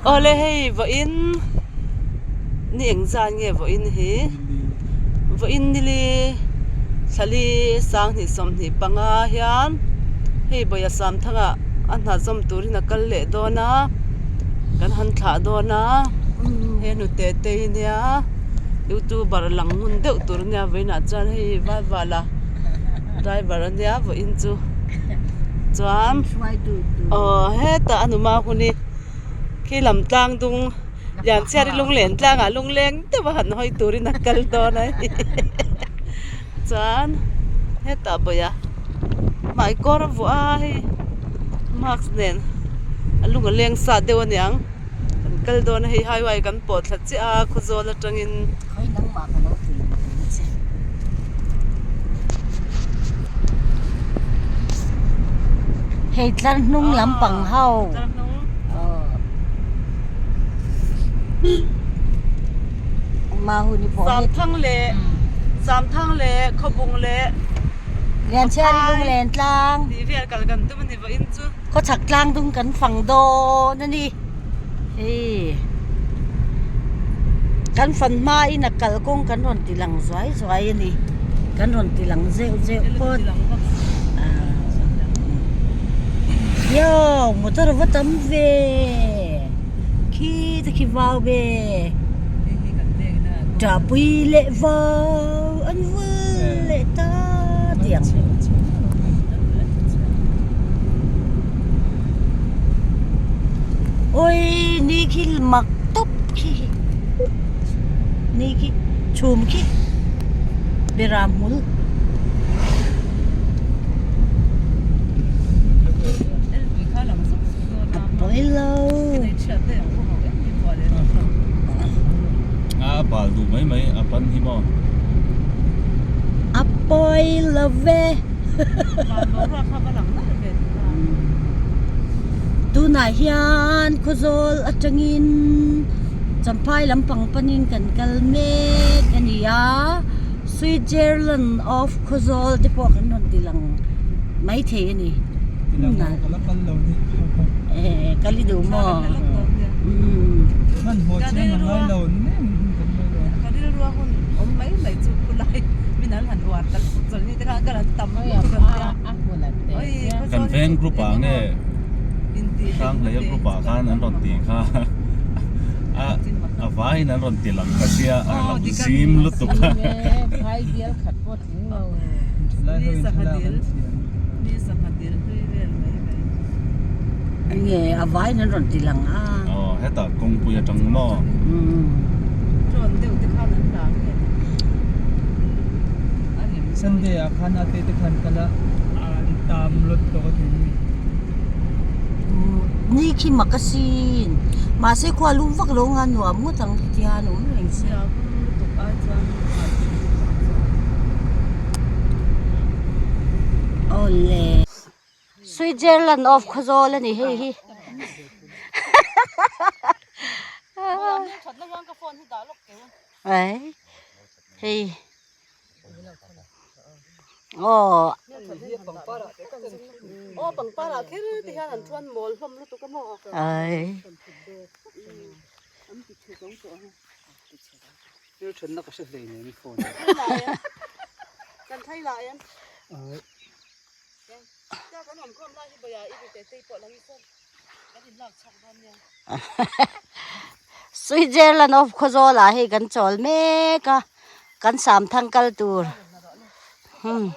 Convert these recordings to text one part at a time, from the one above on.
Awle hei vawiin ni engzat nge vawiin hi vawiin nili thlali sanghnih sawmhnih panga hian hei Bawia Samthanga a hna zawm turin a kal leh dawn a kan han thlah dawn a he hnute te hi nia youtuber lang ngun deuh tur a nia vawiinah chuan hei Valvala driver a nia vawiin chu chuan aw hetah a numa hun hi khi lam tlang dung Lianchhiari lunglen tlangah lungleng deuh a han hawi turin a kal dawn a ni chuan hetah bawih a hmaikawr a vuah a hei mask nen a lung a leng sat deuh a niang kan kal dawn a hei highway kan pawh thla chiah a khawzawl atangin. Hei tlar hnung lampang ho. Samthang leh Samthang leh Khawbung leh Lianchhiari lunglen tlang tih vel kal kan tum a ni vawiin chu. Khawchhak tlang dung kan fang dawn a ni. Hei kan fan hmain a kalkawng kan rawn ti lang zuai zuai a ni. Kan rawn ti lang zeuh zeuh phawt. Yo motor a va tam ve khi te khi vau ve ṭahpui leh vau an vul leh ta tiang. Oi ni khi mak tawp khi ni khi chhum khi beram hmul. A pawi lo. A bal duh mai mai a pan hi maw. A pawi lo ve. Tunah hian Khawzawl atangin Champhai lampang panin kan kal mek a ni a. Switzerland of Khawzawl te pawh kan rawn ti lang maithei a ni. Kal i duh maw? Kan veng group ah nge Hranghleia group ah khan an rawn tih kha a a vaiin an rawn ti lang ta sia a lo zim lutuk a. Nge a vaiin an rawn ti lang a. Aw hetah kawngpui atang maw. Sunday ah khan a te te khan kal a an tam lot tawh a ti ni. Ni khi mak asin mahse khua lum vak lo nga nuam ngawt ang hetiang an awm reng sia. Awle. Switzerland of Khawzawl a ni hei hi. Ai hei aw. Aw pangpar ah kher te hian an thuan mawl hlawm lutuk a maw. Ai. Kan thlai lah em. Switzerland of Khawzawl ah hei kan chawl mek a kan Samthang kal tur hmm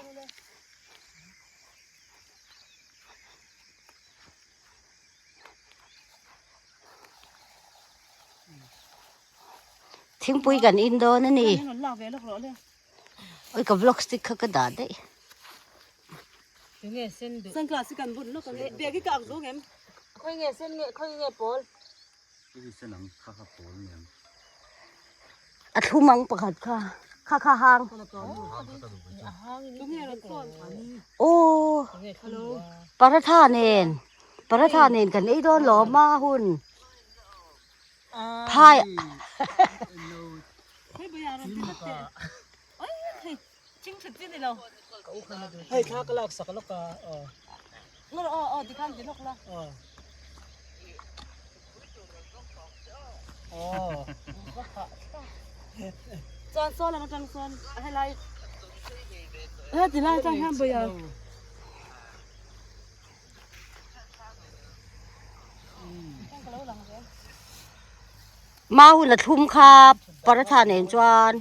thingpui kan in dawn a ni. Oi ka vlog stick kha ka dah daih. Sunglass hi kan bun lawk ang e. Bag hi ka ak zawng em? Khawi nge sen nge khawi nge pawl? Hi sen ang kha kha pawl ni ang. A thlum ang pakhat kha kha kha hang. Aw paratha nen paratha nen kan ei dawn lawm a hun. Phai Hei thla ka lak sak lawk a aw. Chuan saw lam atang sawn helai heti lai atang hian bawih a. Mau hun a thlum kha paratha nen chuan.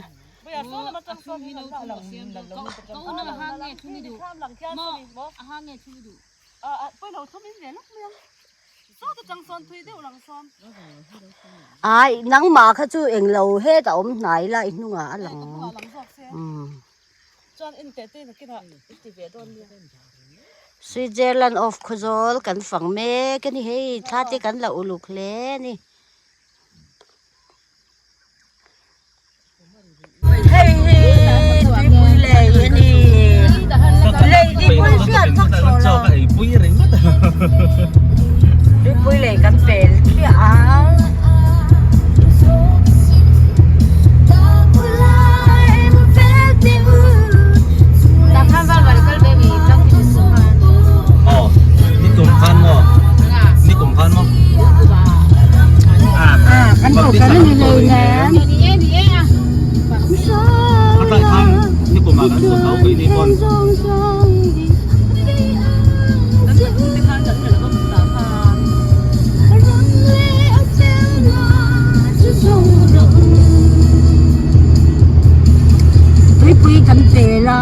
Ai nangmah kha chu englo het a awm hnai la i hnungah a lang umm. Switzerland of Khawzawl kan fang mek a ni hei thla te kan la uluk hle a ni. Hei hi tuipui lei a ni lei dipui hriat vak tawh lo tuipui lei kan pel khiah a. Kan ko kan ni lei nen. Tuipui kan pel a.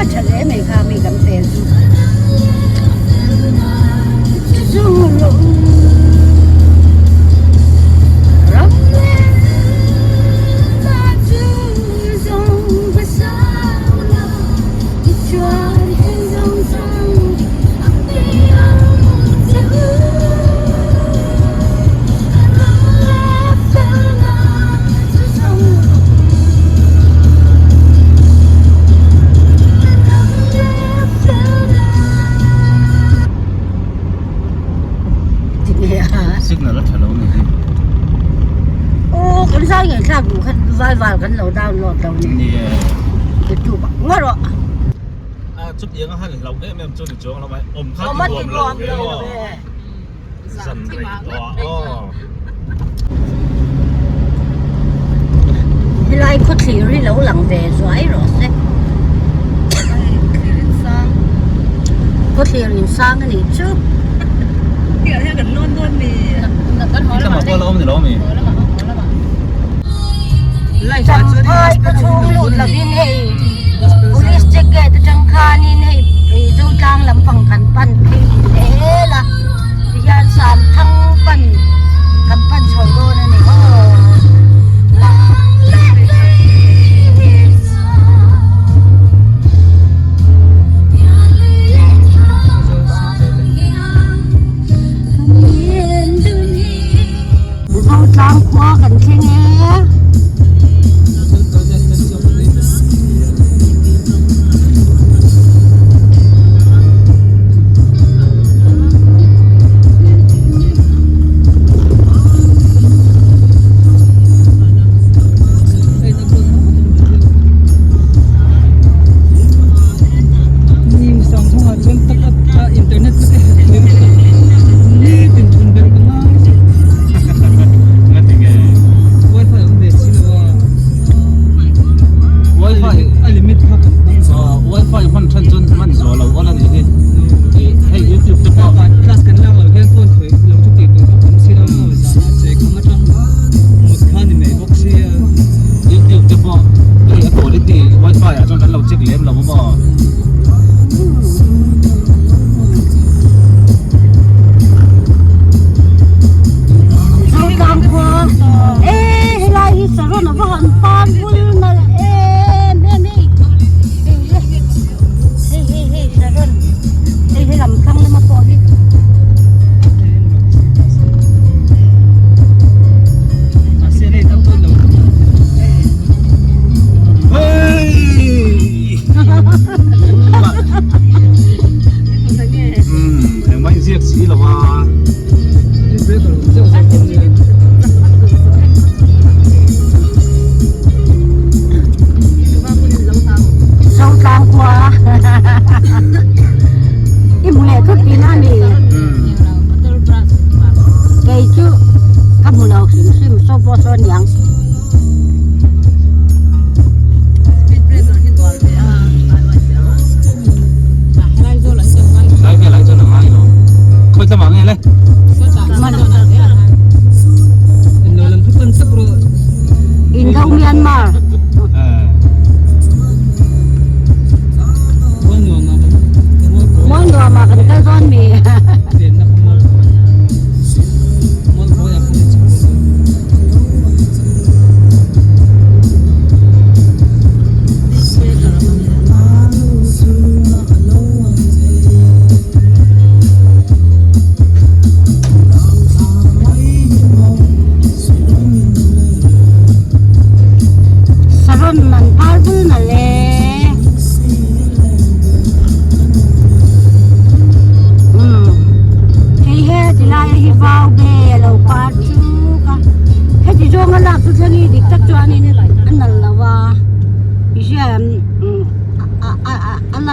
A tha hle mai kha mi kan pel chu. Signal a tha lo ni hi. Aw kan zai ngei thlak duh kha vai val kan lo download lo ni. Ni e. YouTube ah ngaw rawh. A chutiang a han hlauh em em chu ni chuang lo mai awm kha ti nuam lo ve aw. Zan rei tawh ah aw. Helai khawthlir hi lo lang ve zuai rawh se. Khawthlir insang a nih chu. Champhai khaw chhung lut lovin hei police check gate atang khanin hei Zotlang lampang kan pan phei zel a. Tihian Samthang pan kan pan chho dawn a ni aw. Zotlang khua kan thleng e. Wifi hman then chuan hman zawh lo awl a nih hi hei youtube te pawh class kan lak loh hian phone khawih lo chu tih tur vak awm si lo maw zan a che kham atang mut kha ni mai bawk sia youtube te pawh hei a quality wifi ah chuan kan lo check lem lo maw.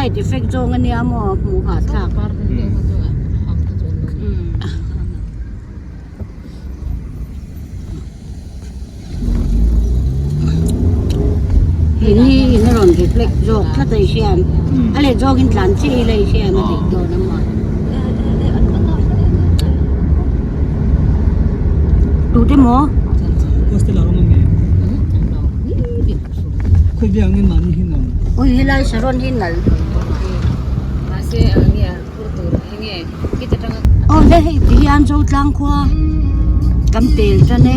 Night effect zawng ania maw hmuh hahthlak. Hei ni in a rawn reflect zawk tlat a i hriat a leh zawkin tlan chiah ila i hriat a dik dawn a maw. Tute maw? Hostel ah awm a mi? Khawi biak nge mahni hi nuam? Ui helai saron hi nal Mahse nge a phur tur hi nge khit atanga Aw le hei ti hian Zotlang khua kan pel tan e.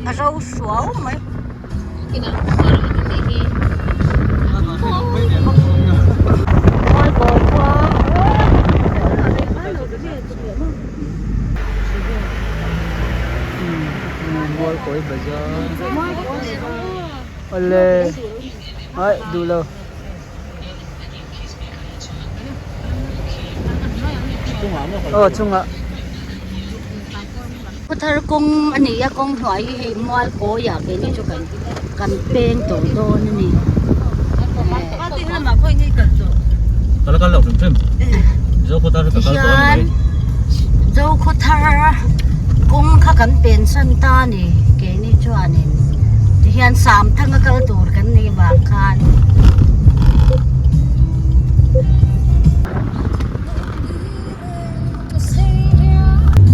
A ro suau mai. Mualkawi bazar awle aih duh lo aw chungah. Khawthar kawng a ni a kawng hnuai hi hei mual kawi ah keini chu kan kan peng tawh dawn a ni. Tihian Zokhawthar kawng kha kan pen san ta a ni keini chuanin tihian Samthang a kal tur kan nih vang khan.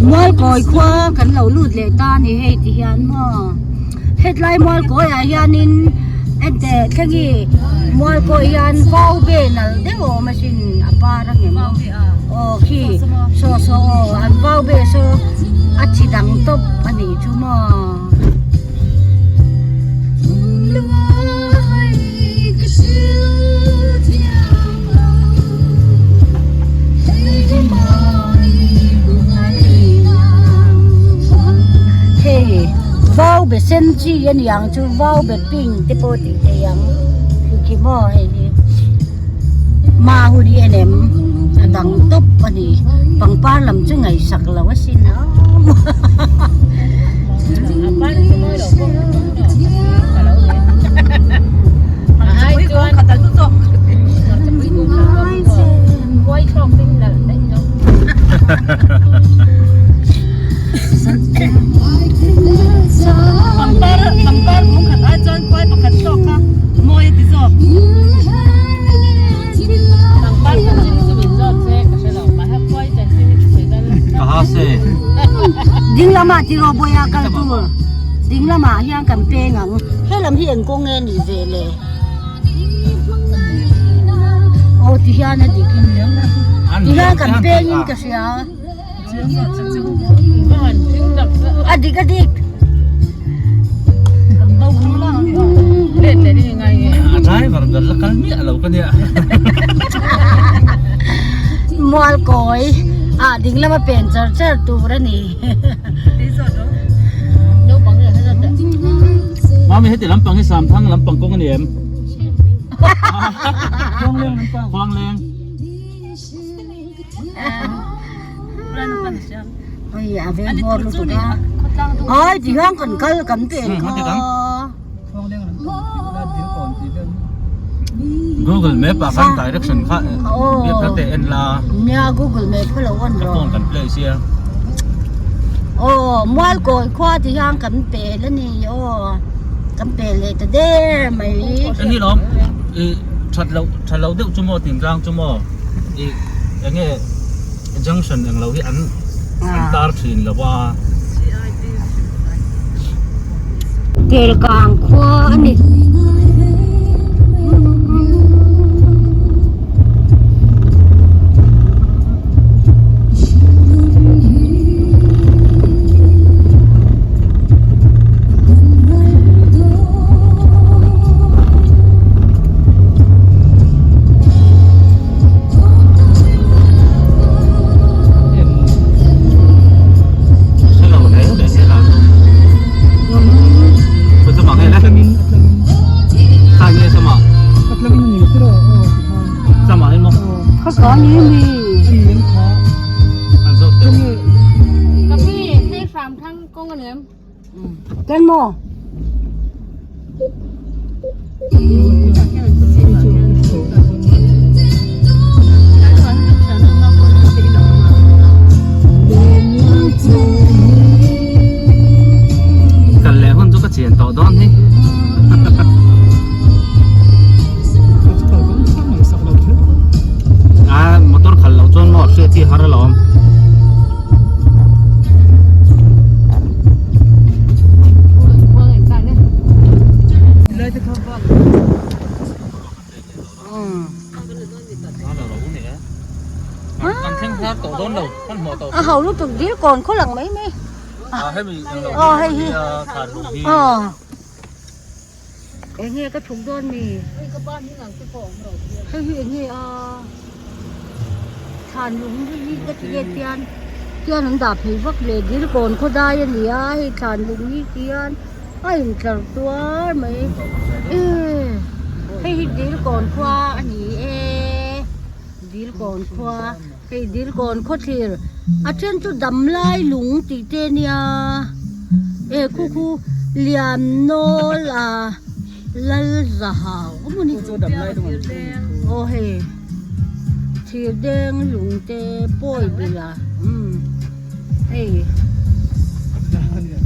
Mualkawi khua kan lo lut leh ta a ni hei ti hian maw hetlai mualkawi ah hianin enteh thlengi mualkawi hian vau ve nalh deuh a awm asin a par a ngem aw khi saw saw aw an vau ve saw a chi dang tawp a nih chu maw. Hei vau be sen chi a ni ang chu vau be pink te pawh tih theih ang khi maw hei hi mahun hi en em a dang tawp a ni pangpar lam chu ngaihsak lo asin Ding lamah tiraw bawiha kal tur ding lamah hian kan peng ang helam hi eng kawng nge nih ve le aw ti hian a dik in ti hian kan peng in ka hria a dik a dik A driver ber la kal miah lo ka nia. Mualkawi ah ding lama pen char char tur a ni. Mami heti lampang hi Samthang lampang kawng a ni em? Khuangleng lampang. Khuangleng. Oi a veng hawr lutuk a. Ai ti hian kan kal kan pen kha. Google Map ah khan direction kha biak kha te en la. Nia Google Map kha lo on rawh. Phone kan play sia. Aw Mualkawi khua ti hian kan pel a ni aw. Kan pel leh ta der mai. Eng hi lawm i that loh tha lo deuh chu maw tin tlang chu maw i enge junction eng lo hi an an tar thin lo a. Kelkang khua a ni. Hawng a nem. Ken maw? Kal leh hun chu ka chian tawh dawn hi. A motor khalh loh chuan maw hriat hi har alawm. A ho lutuk dil kawn khaw lang mai mai. Aw hei hi. Aw. Eng nge ka chhuk dawn mi? Hei hi eng nge a? Thlan lung hi hi ka ti nge tian tian an dah phei vak le dil kawn khaw dai a ni a hei thlan lung hi tian a intlar tuar mai e hei hi dil kawn khua a ni e dil kawn khua hei dil kawn khaw thlir a then chu dam lai lung tih te a nia e khu khu lian nawl a lal za hau a maw ni aw hei thir deng lung te pawi bila umm hei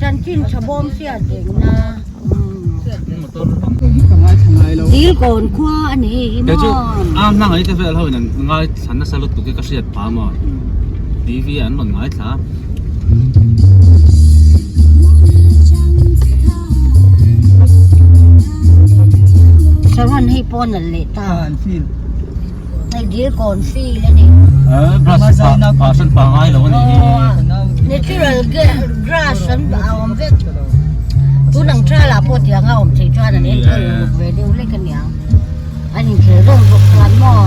chanchin tha bawm hriat reng na umm dil kawn khua a ni hi maw a hmangaih te vel ho in an ngaithla nasa lutuk hi ka hriat phah maw tv ah an rawn ngaithla. Saron hei pawh a nalh leh ta hei dil kawn fil a ni Grass phah hran pah ngai lo a nih hi natural grass an a awm vek tun ang tha lah pawh tiang a awm theih chuan an enkawl uluk ve deuh hlek a niang an inkhel deuh bawk chuan maw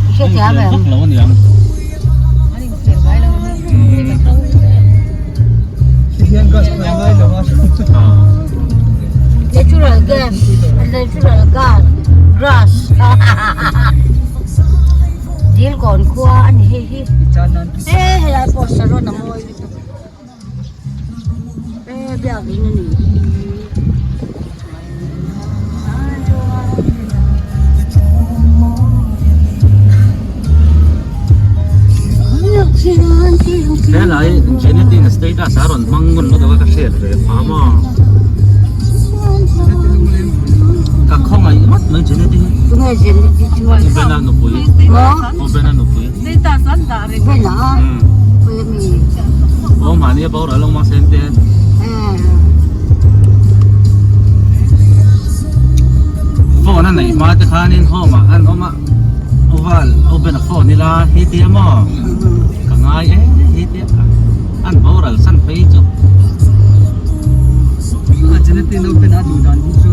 i hrethiam em. Natural gas, natural gas, grass. Dil kawn khua a ni hei hi. E helai pawh saron a mawi lutuk. E biakin a ni. Helai Janet-in a status a rawn hmang ngun lutuk a ka hriat ve phah maw? Ka khawngaih ngawt mai Janet-i hi. Tunge Janet-i chu? U Bena nupui. Maw? U Bena nupui. Bena a? Khawi ami? Aw mahni a boral awm a Sente. Phone a neih hma te khanin home ah khan awm a oval open a phone ila hi tia maw ka ngai e hi tia an boral san phei chu. A genetic open a duh dan hi chu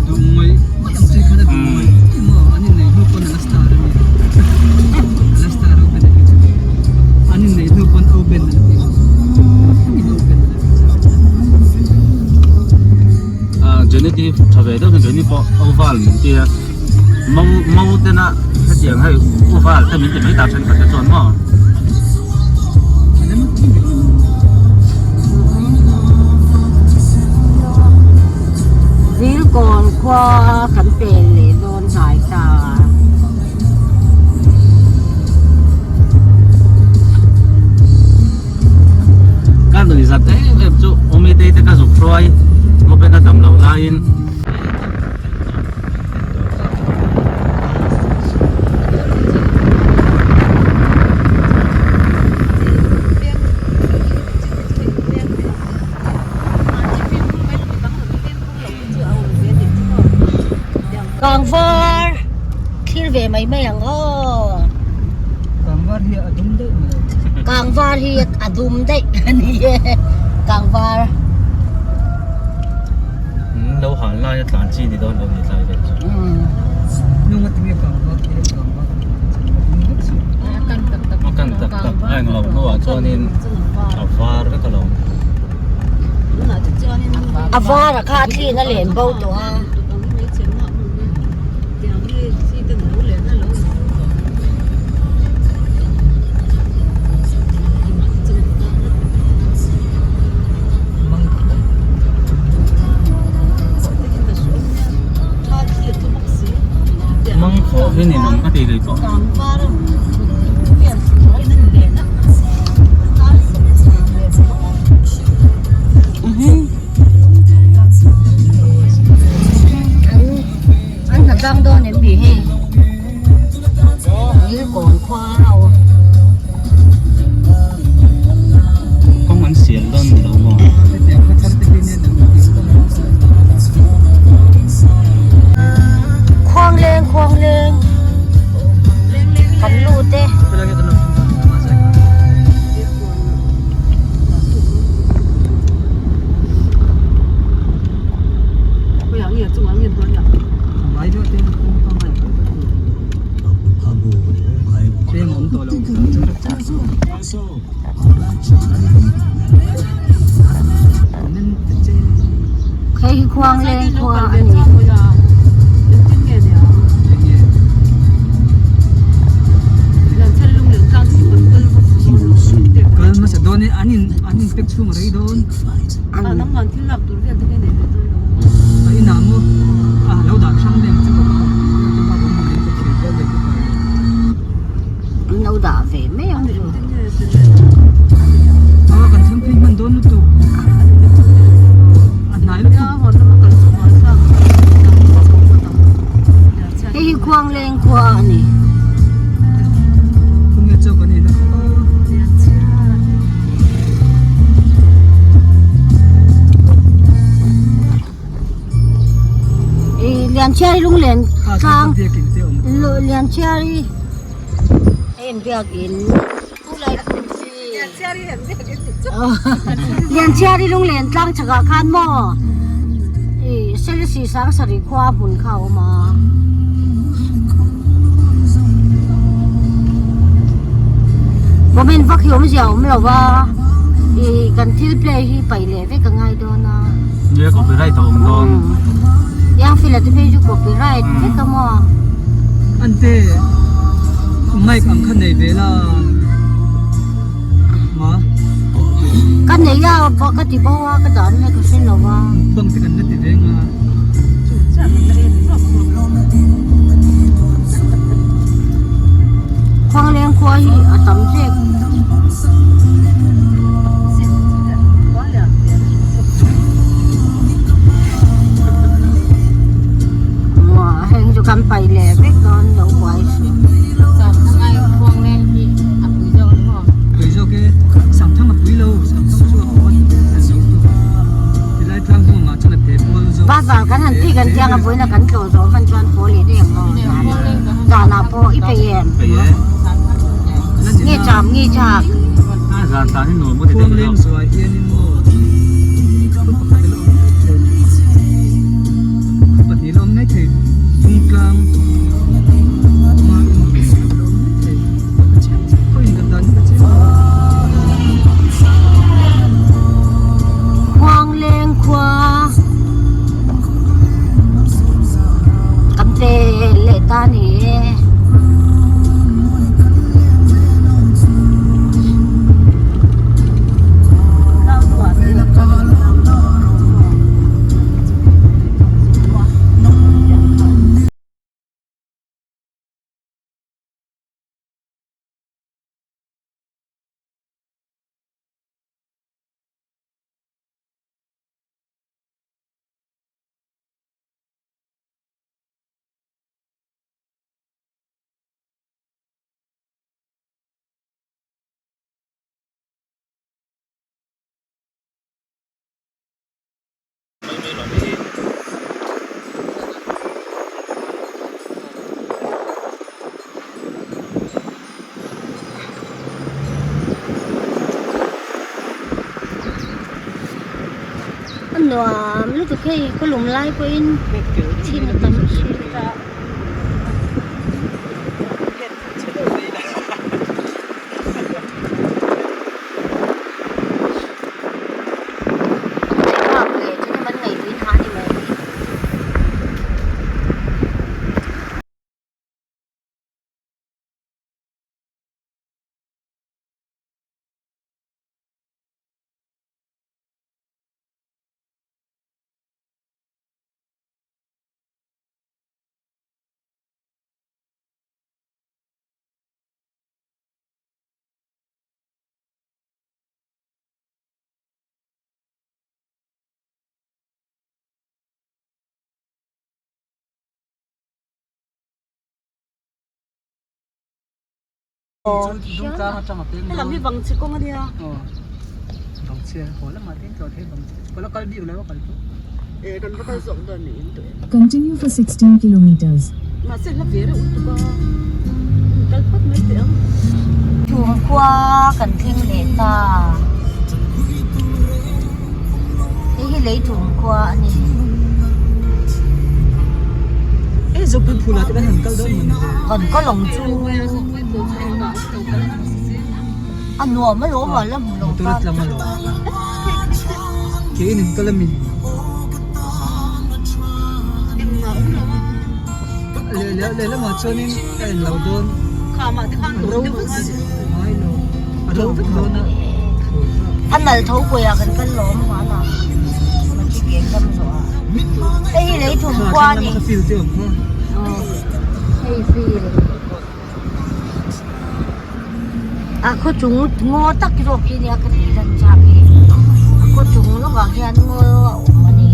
duh ngawih ngawih ang chi khan a duh ngawih ngawih maw an inneih hnu pawn a la star a ni a la star open a hi chu an inneih hnu pawn open a la ti in open a la ti chu. Genetic tha ve deuh hian keini pawh oval min tia mau mau tena hetiang hei oval te min ti mai ta thenkhat te chuan maw. Dilkawn khua kan pel leh dawn hnai ta. Ka nuih zat em em chu Awmitei te ka zuk hruai Open a dam loh laiin. Kangvar thlir ve mai mai ang aw. Kangvar hi a dum daih mai. Kangvar hi a dum daih a ni e. Kangvar. Lo hal lai a tlan chi ni dawn lo ni tlai vel chu. Nunga tinge kangvar khi kangvar A kan tak tak a englo hnuah chuanin a var vek alawm. A var a kha a thlin a len bo tawh a. Hei hi Khuangleng khua a ni. Kal hmasa dawn in an in an in pek chhung a rei dawn. A inah maw a lo dah hrang leh ang chu ka An lo dah ve mai ang chu. A kan thleng phei hman dawn lutuk. A hnai lutuk. Hei hi Khuangleng khua a ni. Khawngte chaw kan ei na kha aw. Ih Lianchhiari lunglen tlang Lianchhiari hei an biakin khulai phun hi Lianchhiari lunglen tlang chhakah khan maw ih Selesih Sangsarih khua hmun kha a awm a. Comment vak hi awmzia a awm lo va ih kan thil play hi paih leh vek a ngai dawn a. Nia copyright a awm dawn. Yang fila te phei chu copyright vek a maw. Ante mic ang kha nei ve la ma. Ka nei a ka ti bo a ka dan na ka hre lo a. Mukbang te kan la ti ve nga. Khuangleng khua hi a tam zek. Heng chu kan paih leh vek dawn lo buai suh. Pui zawk e, Sangthang a pui lo, Sangthang chu a awm a zo tu. Tilai tlang hnung ah chuan a pe pawl zawk. Bazar kan han ti kan tiang a vawiin a kan tlawh zawh hman chuan pawl leh daih ang maw zan ah pawh i peih em? Peih e. Nge cham nge chak. A zan tan hi nuam ka ti deuh Khuangleng zawk. zuah hianin maw khaw pakhat a la awm mai thei. Khaw pahnih a la awm mai thei. Dungtlang hma emaw a la awm mai thei. Ka chiang chiah pawh in kan dan hi ka chiang lo. Khuangleng khua kan pe leh ta a ni e. A nuam lutuk hei ka lum lai pawhin thing a tam si. Helam hi vang chhe kawng a nia. E kan va kal zawk dawn niin tawh e. Continue for 16 kilometers. Mahse hla ve reuh lutuk a. Kal phawt mai teh ang. Chhungkhua kan thleng leh ta. Hei hi lei chhungkhua a ni. E Zopui phul ah te kan han kal dawn maw ni le. Kan kal ang chu. A nuam alawm a la hmu lo Motor a tlang alawm. Ke in in kal ami? Leh leh lehlamah chuanin a en lo dawn. A ro ngai lo. A ro vek dawn a. A nal tho kuaiah kan kal lawm hmanah. Matric exam zawhah. Hei hi lei thum khua a ni. Kha field te awm kha. Hei field. A khaw chung ngaw tak zawk hi nia ka tih dan chak hi a khaw chung lawkah khian ngaw a awm a ni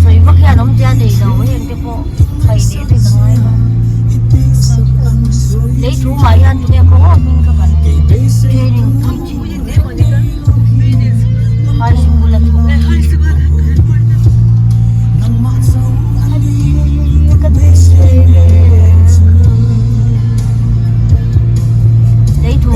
sawi vak hian awm tia nei lo heng te pawh thai leh vek a ngai lo lei thu mah hian tunge khaw ngawt hming ka kan training pui thin high school a thawk. Leithum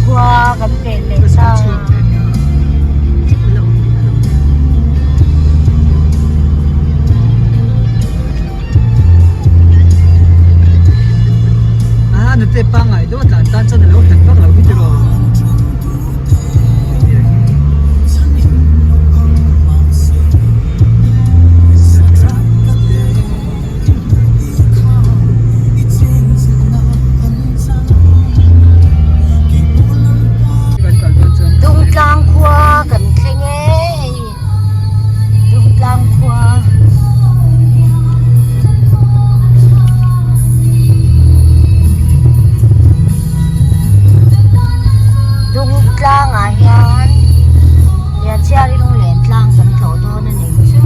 khua kan pel leh ta. A nute pangngai deuh a tlan tan chuan a lo hlat vak lo hi tiraw. Dungtlang khua kan thleng e hei Dungtlang khua. Dung tlangah hian Lianchhiari lunglen tlang kan tlawh dawn a ni chu.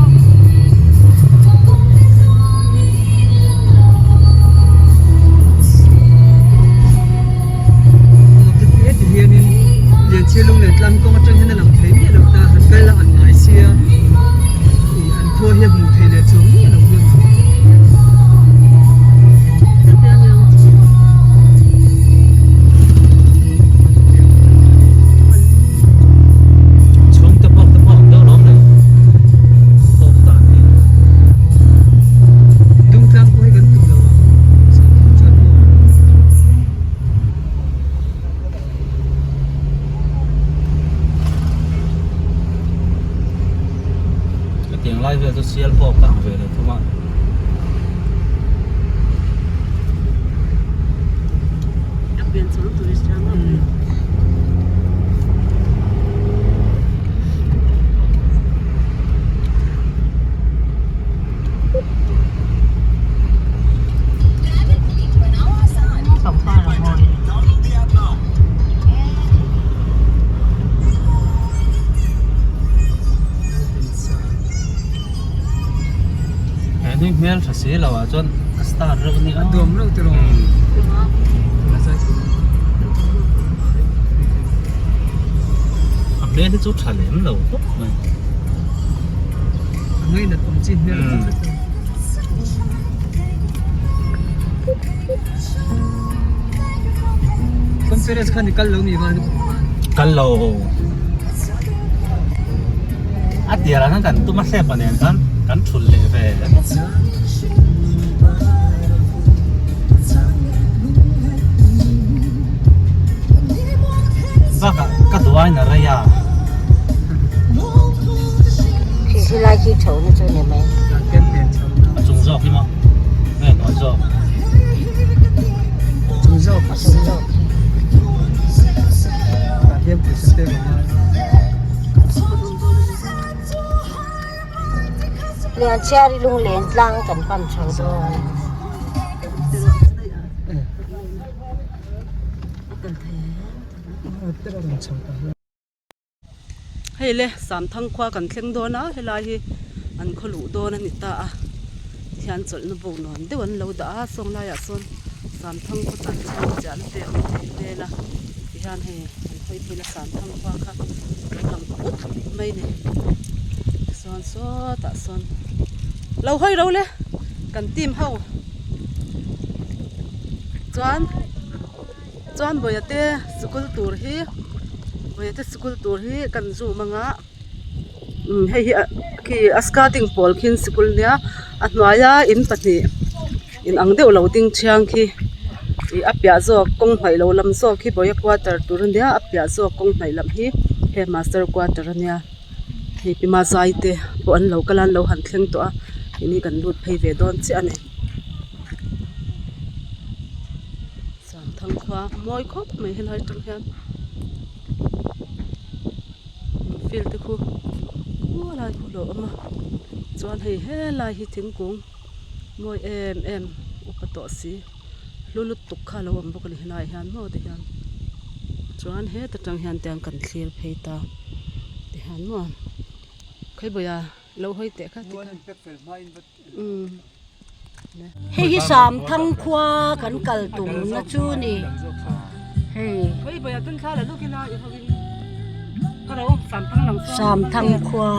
Heti hianin Lianchhiari lunglen tlang kawng atang hian a lang thei miah lo ta, han kal la an ngai sia, ih an khua hi a hmuh theih leh chuang miah lo hian. Chhungte pawh te pawh ang deuh lawm le tawk dan hi. Dungtlang pawh hi kan tum lo ang Sangkhum chuan maw. Hetiang lai vel chu sial pawh ka ang ve leh thung a. He ni hmel tha si lo ah chuan a star reuh a nia. A duam reuh tiraw. A hmel hi chu tha lem lo khawp mai. A ngainat awm chi hmel a tlat a. Conference khan i kal lo ni va ni kum khan. Kal lo. A tir ah khan kan tum a hlep a nen khan kan thul leh ve. Bakah ka duain a rei a. Khi khi lai khi tho na chu ni mai. A chung zawk hi maw? Nge hnuai zawk? Chung zawk. A chung zawk. Tah hian pawisa pek a ngai. Lianchhiari lunglen tlang kan pan chho dawn. Hei le Samthang khua kan thleng dawn a helai hi an khaw luh dawn a ni ta a tihian chawlhna buk nuam deuh an lo dah a sawn laiah sawn. Samthang khaw chanchin chiahna te a awm tih vel a tihian hei an hawi phei la Samthang khua kha a lang ut mai a ni tichuan sawtah sawn lo hawi ro le kan team ho chuan chuan Bawia te sikul tur hi Bawia te sikul tur hi kan zoom anga umm hei hi khi a skating pawl khi sikul nia a hnuaia in pahnih inang deuh lo ding thiang khi ih a piah zawk kawng hnaih lo lam zawk khi Bawia quarter tur ania a piah zawk kawng hnaih lam hi headmaster quarter ania hei pi mazai te pawh an lo kal a an lo han thleng tawh a keini kan lut phei ve dawn chiah a ni. Samthang khua mawi khawp mai helai atang hian field te khu khu lai khu lo awm a chuan hei helai hi thingkung mawi em em upa tawh si hlu lutuk kha a lo awm bawk a ni helai ah hian maw ti hian chuan heta tang hian tiang kan thlir phei ta ti hian maw khawibawiah lo hawi teh kha ti khan umm. Hei hi Samthang khua kan kal tumna chu ni hei Samthang khua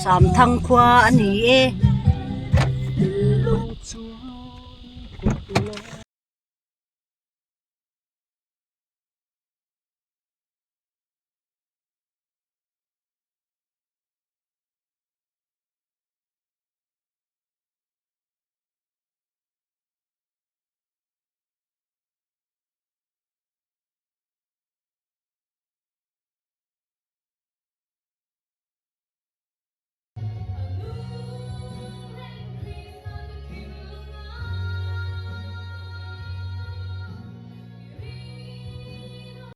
Samthang khua a ni e.